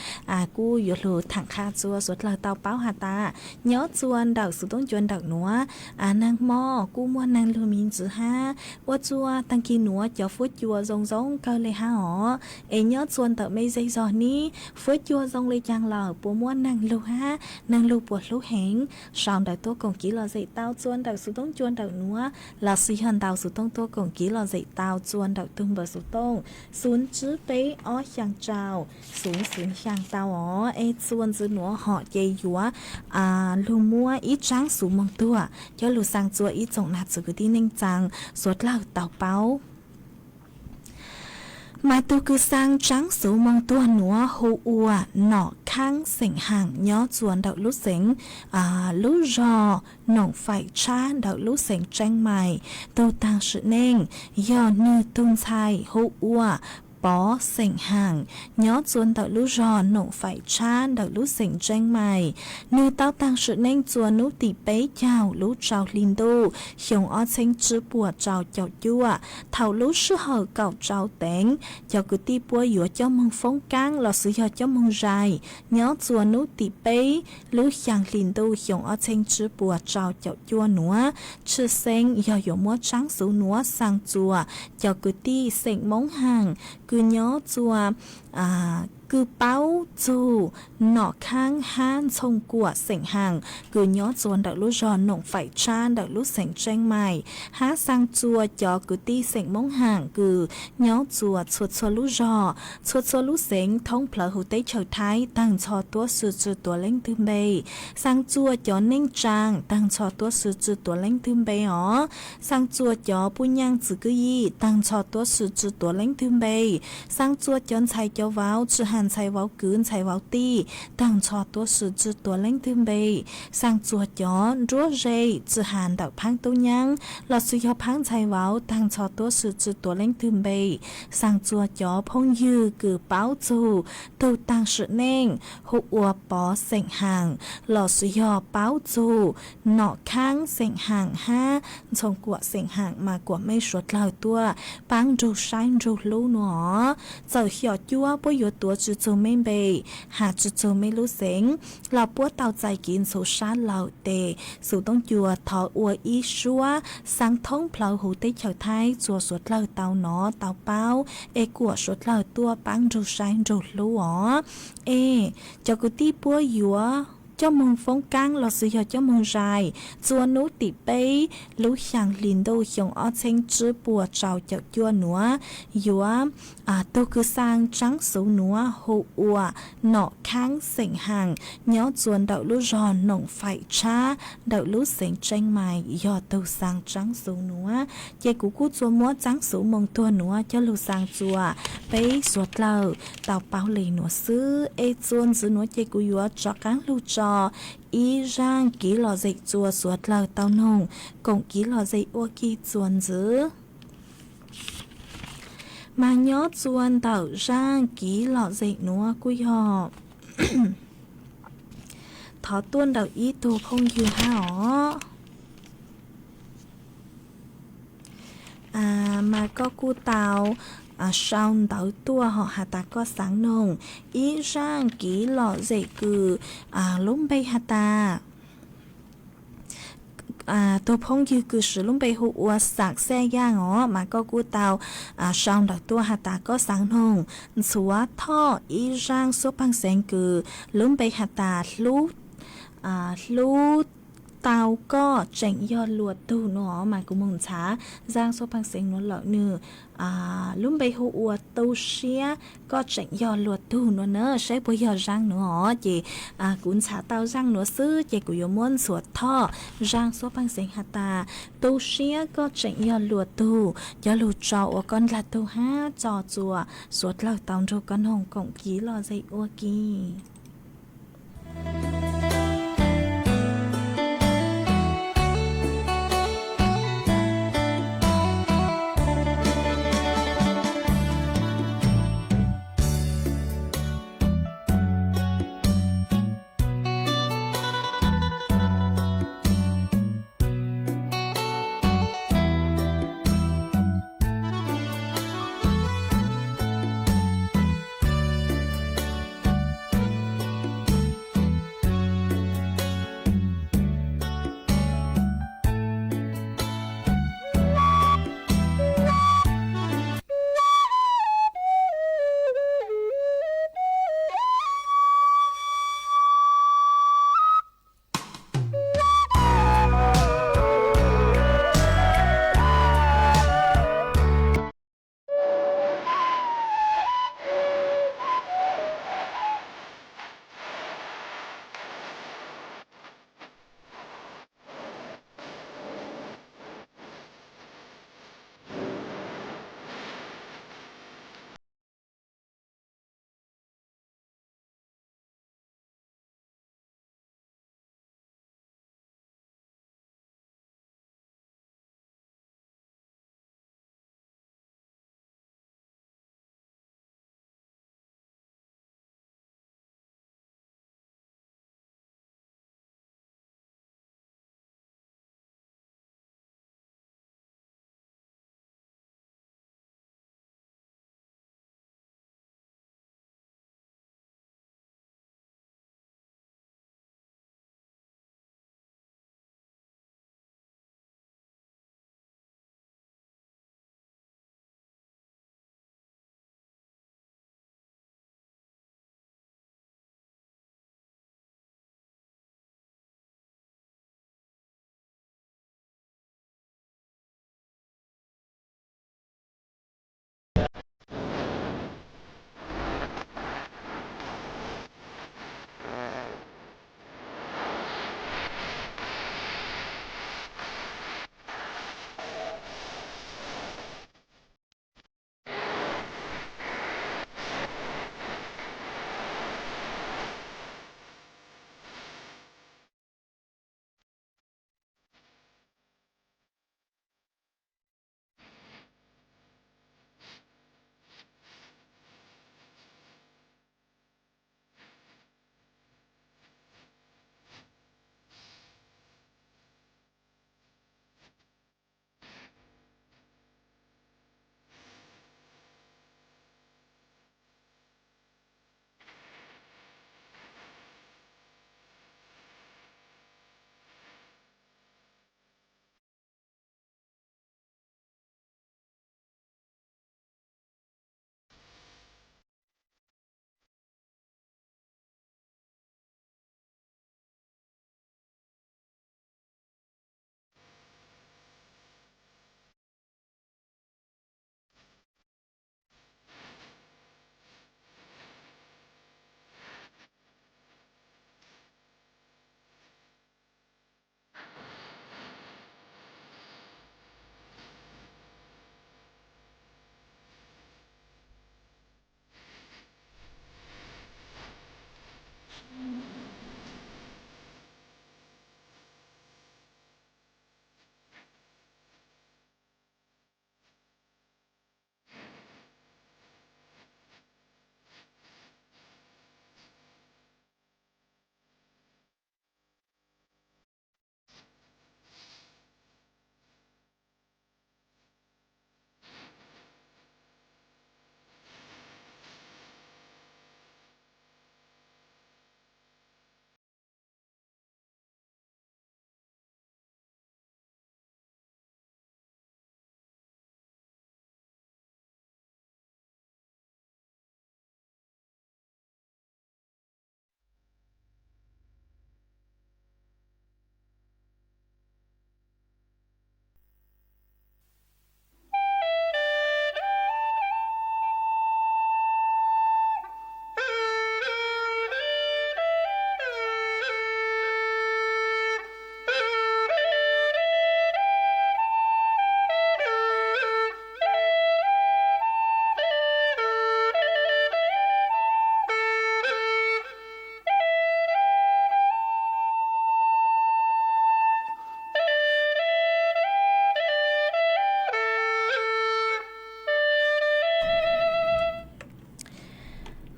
kuj yuav lug thaam qha txua suav dlawg tau paub has tas, nyob txua ntawm xuv toob cua ntawm nuav, naag mo kuj muaj naag lug me ntsis hab. Ua txua taag kis nuav cov fuab cua zoo zoo kawg le hab os. Es nyob txua ntawm mej zej zog neb fuab cua zoo le caag lawm, puas muaj naag lug hab, naag lug puas hlub heev? Sau ntawv tuaj koom kev lom zem tau txua ntawm xuv toob cua ntawm nuav, lossis yog ntau xuv toob tuaj koom kev lom zem tau txua ntawm tug npawb xuv toob xoom tsib peb ob xyaa rau xoom xoom xyaa tau os. Es txua ntxiv nuav hom ces yuav lug muab ib tsaab xuv moog tuag coj lug xaa txua ib tsoom nab txwv kwv tij neej tsaa suav dlawg tau paub. Mas tug kws xaa tsaab xuv moog tuag nuav hu ua Nom Khaab xeem Haam nyob txua ntawm lub xeev, lub zog Noom Faim Tshab ntawm lub xeev Tseeb Mais. Tug taag sim neej yog nwg tug ntxhais hu ua Pov xeem Haam nyob txua ntawm lub zog Noom Faim Tshab ntawm lub xeev Tseeb Mais. Nwg tau taag sim neej txua nub tim peb caug lub rau hli ntuj xyoo ob txheeb tsib puas rau caum cuaj. Thaum lub sij hawm kaum rau teev, cov kwv tij puab yuav coj moog foob kaab lossis yog coj moog zais nyob txua nub tim peb lub xyaa hli ntuj xyoo ob txheeb tsib puas rau caum cuaj nuav. Tshwj xeeb yog yuav muab tsaab xuv nuav xaa txua cov kwv tij xeem Moob Haam kws nyob txua kws paub txug Nom Khaab hab Ntxhoo Kuam xeem Haam kws nyob txua ntawm lub zog Noom Faim Tshab ntawm lub xeev Tseeb Mais, hab xaa txua cov kwv tij xeem Moob Haam kws nyob txua txhua txhua lub zog, txhua txhua lub xeev thoob plawg huv teb chaws Thaib taag nrho tuab si tsi tuav leej twg npe. Xaa txua cov neej tsaa taag nrho tuab si tsi tuav leej twg npe os. Xaa txua cov puj nyaaj txwv kwj yim taag nrho tuab si tsi tuav leej twg npe. Xaa txua cov ntxhais cov vauv tsi has ntxhais vauv kwv ntxhais vauv tij taag nrho tuab si tsi tuav leej twg npe. Xaa txua cov nruab ze tsi has ntawm phaab tub nyaab lossis yog phaab ntxhais vauv taag nrho tuab si tsi tuav leej twg npe. Xaa txua cov phooj ywg kws paub txug tug taag sim neej hu ua Pov xeem Haam lossis yog paub txug Nom Khaab xeem Haam hab Ntxhoo Kuam xeem Haam mas kuam mej suav dlawg tuaj paab nrug saib nrug hlub nuav. Txawm xyom cuab puab yuav tuav tsi txug mej npe, has tsi txug mej lub xeev, los puab tau txais kev ntxhuv sab lawm tes xuv toob cua thov ua ib suab xaa thoob plawg huv teb chaws Thaib txua suav dlawg tau nov tau paub es kuam suav dlawg tuaj paab nrug saib nrug hlub os. Es cov kwv tij puab yuav coj moog foob kaab lossis yog coj moog zais txua nub tim peb lub xyaa hli ntuj xyoo ob txheeb tsib puas rau caum cuaj nuav, yuav tug kws xaa tsaab xuv nuav hu ua Nom Khaab xeem Haam nyob txua ntawm lub zog Noom Faim Tshab ntawm lub xeev Tseeb Mais yog tug xaa tsaab xuv nuav. Ces kuv kuj txua muab tsaab xuv moog tuag nuav coj lug xaa txua peb suav dlawg tau paub le nuav xwb. Es txua ntxiv nuav ces kuv yuav rov qaab lug tso ib zaaj kev lom zem txua suav dlawg tau noog koom kev lom zem ua ke txua ntxiv. Mas nyob txua ntawm zaaj kev lom zem nuav kuj yog thov tuaj ntawm ib tug phooj ywg hab os. Mas koj kuj tau sau ntawv tuaj hom has tas koj xaav noog ib zaaj kev lom zem kws lub npe has tas, tug phooj ywg kws swv lub npe hu ua Xaam Xaj Yaaj os, mas koj kuj tau sau ntawv tuaj has tas koj xaav noog ntxhuav thoj ib zaaj suab paag xeev kws lub npe has tas hlub, hlub tau koj tseem yog luag tug nuav os. Mas kuv moog ntxhaav zaaj suab paag xeev nuav lawm, nwg lub npe hu ua tu siab koj tseem yog luag tug nuav na, saib puas yog zaaj nuav os. Ces kuv ntxhaav tau zaaj nuav xwb ces kuv yuav muab ntxhuav thoj zaaj suab paag xeev has tas tu siab koj tseem yog luag tug coj lug tso ua koj ndlag tug hab tso txua suav dlawg tau nrug koj noog koom kev lom zem ua ke.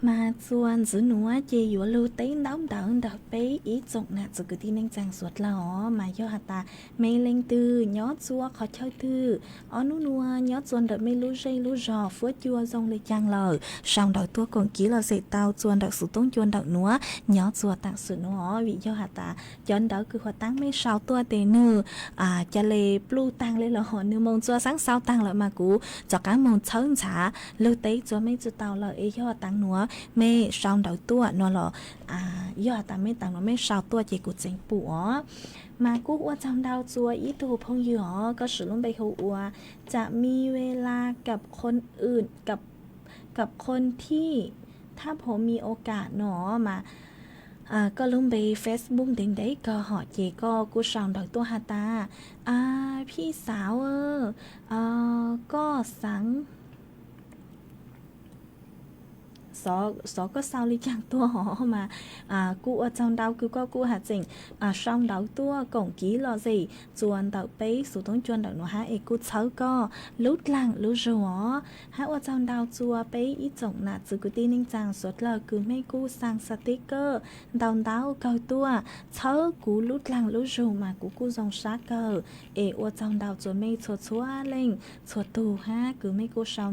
Mas txuas ntxiv nuav ces yuav lug teb ntaub ntawv ntawm peb ib tsoom nam txiv kwv tij neej tsaa suav dlawg os. Mas yog has tas mej leej twg nyob txua qhov chaw twg, ob nub nuav nyob txua ntawm mej lub zej lub zog fuab cua zoo le caag lawm, sau ntawv tuaj koom kiv lom zem tau txua ntawm xuv toob cua ntawm nuav nyob txua taam sim nuav os. Vim yog has tas cov ntawv kws huv taab mej sau tuaj tes nwg ca le pluj taag le los nwg moog txua xaab xaus taag lawm mas kuv rov qaab moog txhawb ntxhav lug teb txua mej tsi tau lawm. Es yog taam nuav mej sau ntawv tuaj nuav los, yog has tas mej taam nuav mej sau tuaj ces kuv tseem pum os. Mas kuj ua tsaug ntau txua ib tug phooj ywg os, koj swm lub npe hu ua Tsam Mi Ve La Kab Khon Wm Kab Kab Khon Thij Thab Hom Mi O Kam no mas koj lub npe Facebook ntev ntev kawg hom ces koj kuj sau ntawv tuaj has tas, Phij Xaav, koj xaav xov koj sau le caag tuaj hov mas kuj ua tsaug ntau kws koj kuj has tseem sau ntawv tuaj koom kiv lom zem txua ntawm peb xuv toob cua ntawm nuav hab es kuj txhawb koj lub dlaag lub zug os. Hab ua tsaug ntau txua peb ib tsoom nam txiv kwv tij neej tsaa suav dlawg kws mej kuj xaa xav tib kawj ntau ntau kawg tuaj txhawb kuv lub dlaag lub zug mas kuv kuj zoo sab kawg. Es ua tsaug ntau txua mej txhua txhua leej txhua tug hab kws mej kuj sau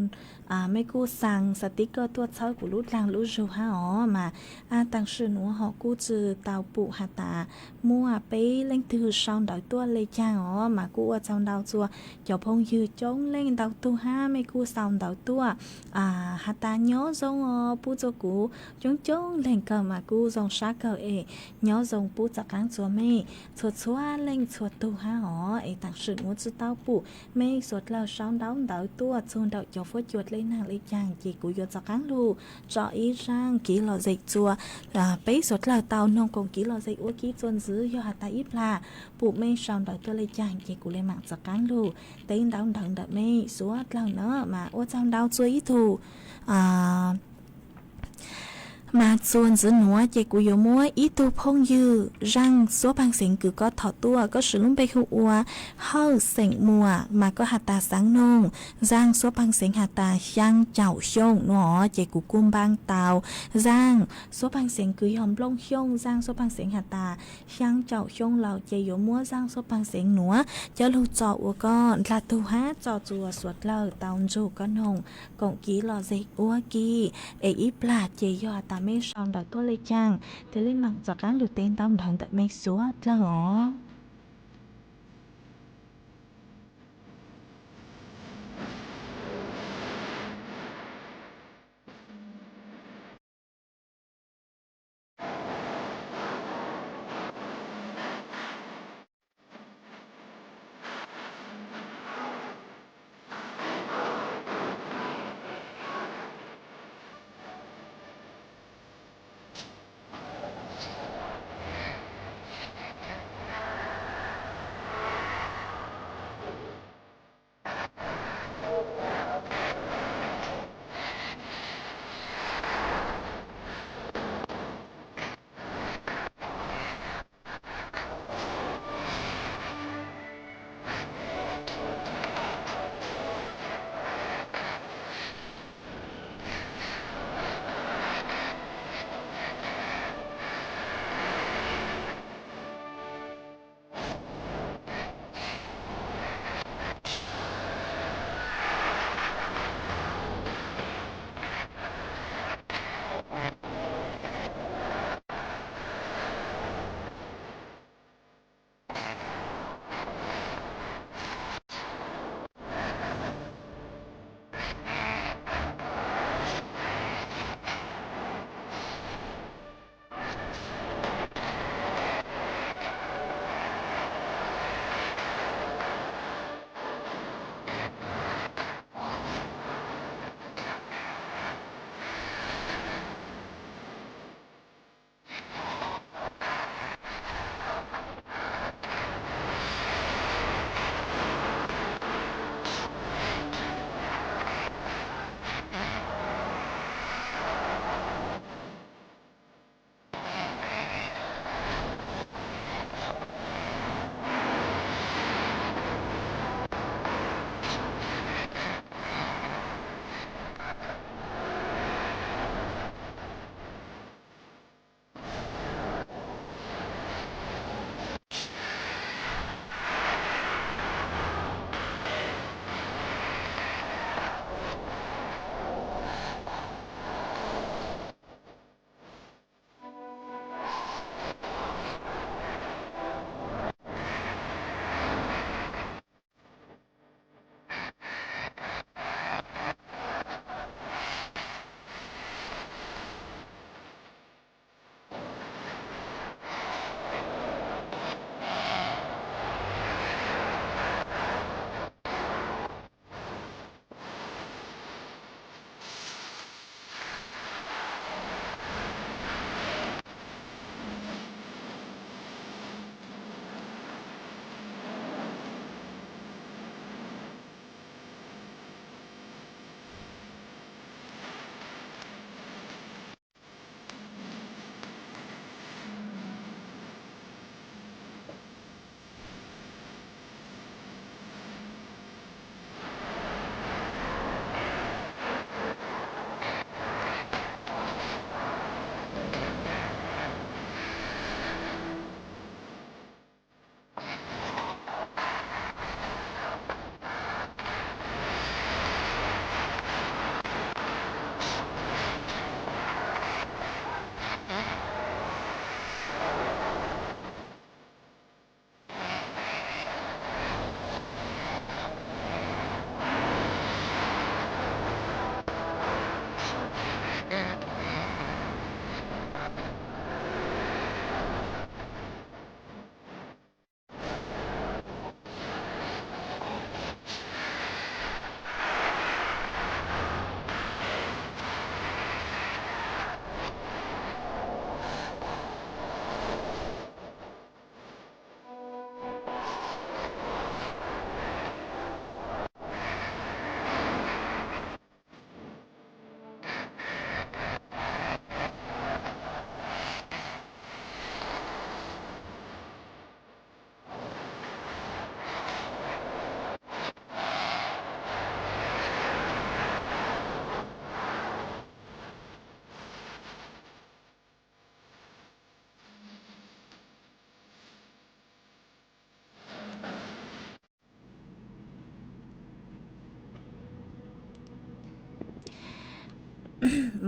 mej kuj xaa xav tib kawj tuaj txhawb kuv lub dlaag lub zug hab os. Mas taam sim nuav hom kuj tsi tau pum has tas muaj peb leej twg sau ntawv tuaj le caag os. Mas kuj ua tsaug ntau txua cov phooj ywg coob leej ntau tug hab mej kuj sau ntawv tuaj has tas nyob zoo os pub txua kuv coob coob leej kawg mas kuj zoo sab kawg es nyob zoo pub txav qaab txua mej txhua txhua leej txhua tug hab os. Es taam sim nuav tsi tau pum mej suav dlawg sau ntaub ntawv tuaj txug ntawm cov fuab cua dlej naag le caag ces kuv yuav txav qaab lug tso ib zaaj kiv lom zem txua peb suav dlawg tau noog koom kiv lom zem ua kiv txua ntxiv. Yog has tas ib plag pum mej sau ntawv tuaj le caag ces kuv le maam txav qaab lug teb ntaub ntawv ntawm mej suav dlawg na. Mas ua tsaug ntau txua ib tug Mas txuas ntxiv nuav ces kuv yuav muab ib tug phooj ywg Zaaj Suab Paag Xeev kws koj thov tuaj, koj swm lub npe hu ua Hawj Xeem Muas, mas koj has tas xaav noog Zaaj Suab Paag Xeev has tas xyaa caum xyoo nuav, ces kuv kuj npaab tau Zaaj Suab Paag Xeev kws yog nplooj xyooj. Zaaj Suab Paag Xeev has tas xyaa caum xyoo lawm, ces yuav muab Zaaj Suab Paag Xeev nuav coj lug tso ua koj ndla tug hab tso txua suav dlawg tau ntsug koj noog koom kiv lom zem ua ke. Es ib plag ces yog has tas mej sau ntawv tuaj le caag, thiaj li maam rov qaab lug teb ntaub ntawv ntawm mej suav dlawg os.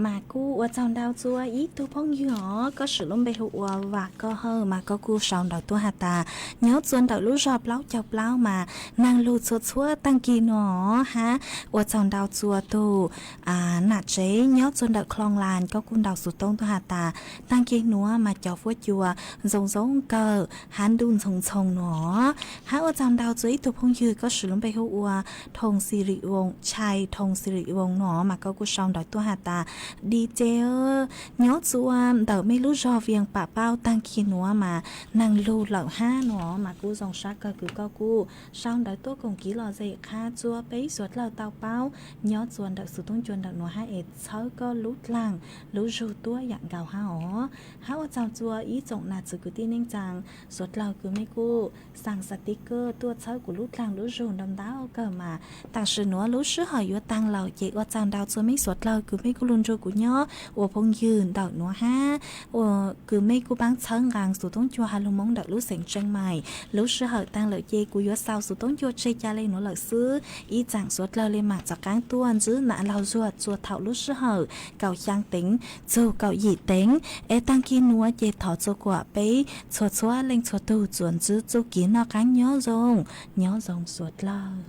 Mas kuj ua tsaug ntau txua ib tug phooj ywg os, koj swm lub npe hu ua Vam Koj Hawj mas koj kuj sau ntawv tuaj has tas nyob txua ntawm lub zog plaub caug plaub mas neeg lug txhua txhua tag kis no hab. Ua tsaug ntau txua tug nam tsev nyob txua ntawm Khloos Las, koj kuj ntaus xuv toob tuaj has tas tag kis nuav mas cov fuab cua zoo zoo kawg hab ntuj ntxhoo ntxhoo no. Hab ua tsaug ntau txua ib tug phooj ywg koj swm lub npe hu ua Thoo Xi Ri Voos, Chai Thoo Xi Ri Voos no mas koj kuj sau ntawv tuaj has tas di ce nyob txua ntawm mej lub zog Vias Pam Pauj tag kis nuav mas neeg lug lawm hab no mas kuj zoo sab kawg kws koj kuj sau ntawv tuaj koom kiv los zem qha txua peb suav dlawg tau paub nyob txua ntawm xuv toob cua ntawm nuav hab es txhawb koj lub dlaag lub zug tuab yaam nkaus hab os. Hab ua tsaug txua ib tsoom nam txiv kwv tij neej tsaa suav dlawg kws mej kuj xaa xas tiv kawg tuaj txhawb kuv lub dlaag lub zug ntau ntau kawg mas tam sim nuav lub sij hawm yuav taag lawm ces ua tsaug ntau txua mej suav dlawg kws mej kuj lug nrug kuv nyob ua phooj ywg ntawm nuav hab kws mej kuj paab txhawb nqaa xuv toob cua has lug Moob ntawm lub xeev Tsee Maim. Lub sij hawm taag lawm ces kuv yuav xaus xuv toob cua tseg ca le nuav lawm xwb. Ib tsaam suav dlawg le maam tov qaab tuaj ntsib nam laug zuag txua thaum lub sij hawm kaum xyaa teev txug kaum yim teev. Es taag kis nuav ces thov txua kuam peb txhua txhua leej txhua tug txuas ntsib txuj kev noj qaab nyob zoo, nyob zoo suav dlawg.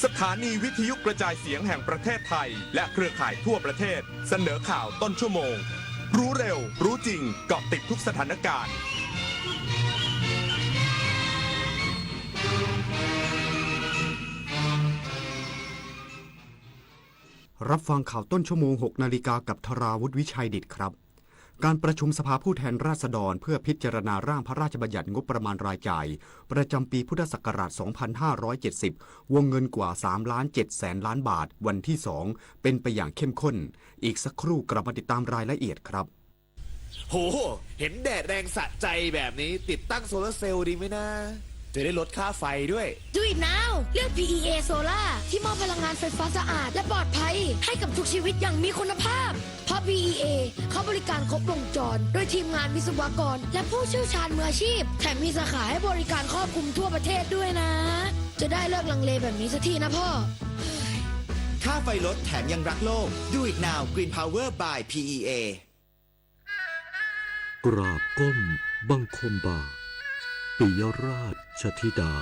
สถานีวิทยุกระจายเสียงแห่งประเทศไทยและเครือข่ายทั่วประเทศเสนอข่าวต้นชั่วโมง รู้เร็ว รู้จริง เกาะติดทุกสถานการณ์ รับฟังข่าวต้นชั่วโมง หกนาฬิกา กับธราวุธ วิชัยดิษฐครับ การประชุมสภาผู้แทนราษฎรเพื่อพิจารณาร่างพระราชบัญญัติงบประมาณรายจ่ายประจำปีพุทธศักราช สองพันห้าร้อยเจ็ดสิบ วงเงินกว่า สามล้านเจ็ดแสนล้านบาท วันที่ สอง เป็นไปอย่างเข้มข้น อีกสักครู่กลับมาติดตามรายละเอียดครับ โห เห็นแดดแรงสะใจแบบนี้ ติดตั้งโซลาร์เซลล์ดีไหมนะ จะได้ลดค่าไฟด้วย Do it now เลือก พีอีเอ Solar ที่มอบพลังงานไฟฟ้าสะอาดและปลอดภัยให้กับทุกชีวิตอย่างมีคุณภาพ เพราะ พีอีเอ เขาบริการครบวงจร โดยทีมงานวิศวกร และผู้เชี่ยวชาญมืออาชีพ แถมมีสาขาให้บริการครอบคลุมทั่วประเทศด้วยนะ จะได้เลิกลังเลแบบนี้สักทีนะพ่อ ค่าไฟลดแถมยังรักโลก Do it now Green Power by พีอีเอ กราบก้มบังคมบาท ปิยราชธิดา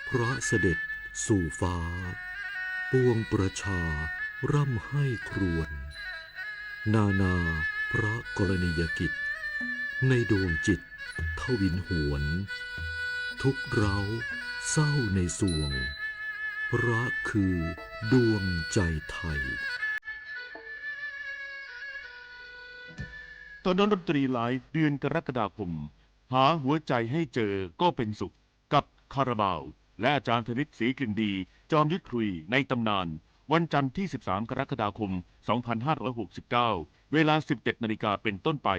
พระเสด็จสู่ฟ้า ปวงประชาร่ำไห้ครวญ นานาพระกรณียกิจ ในดวงจิตทวินหวน ทุกข์ร้าวเศร้าในสวง พระคือดวงใจไทย ตอนนั้นดนตรีไลฟ์เดือนกรกฎาคม หาหัวใจให้เจอก็เป็นสุข กับคาราบาว และอาจารย์ธนิต ศรีกลิ่นดี จอมยึดขลุ่ยในตำนาน วันจันทร์ที่ สิบสาม กรกฎาคม สองพันห้าร้อยหกสิบเก้า เวลา สิบเจ็ด นาฬิกาเป็นต้นไป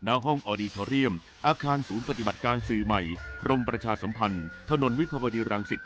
ณ ห้องออดิทอเรียม อาคารศูนย์ปฏิบัติการสื่อใหม่ กรมประชาสัมพันธ์ ถนนวิภาวดีรังสิต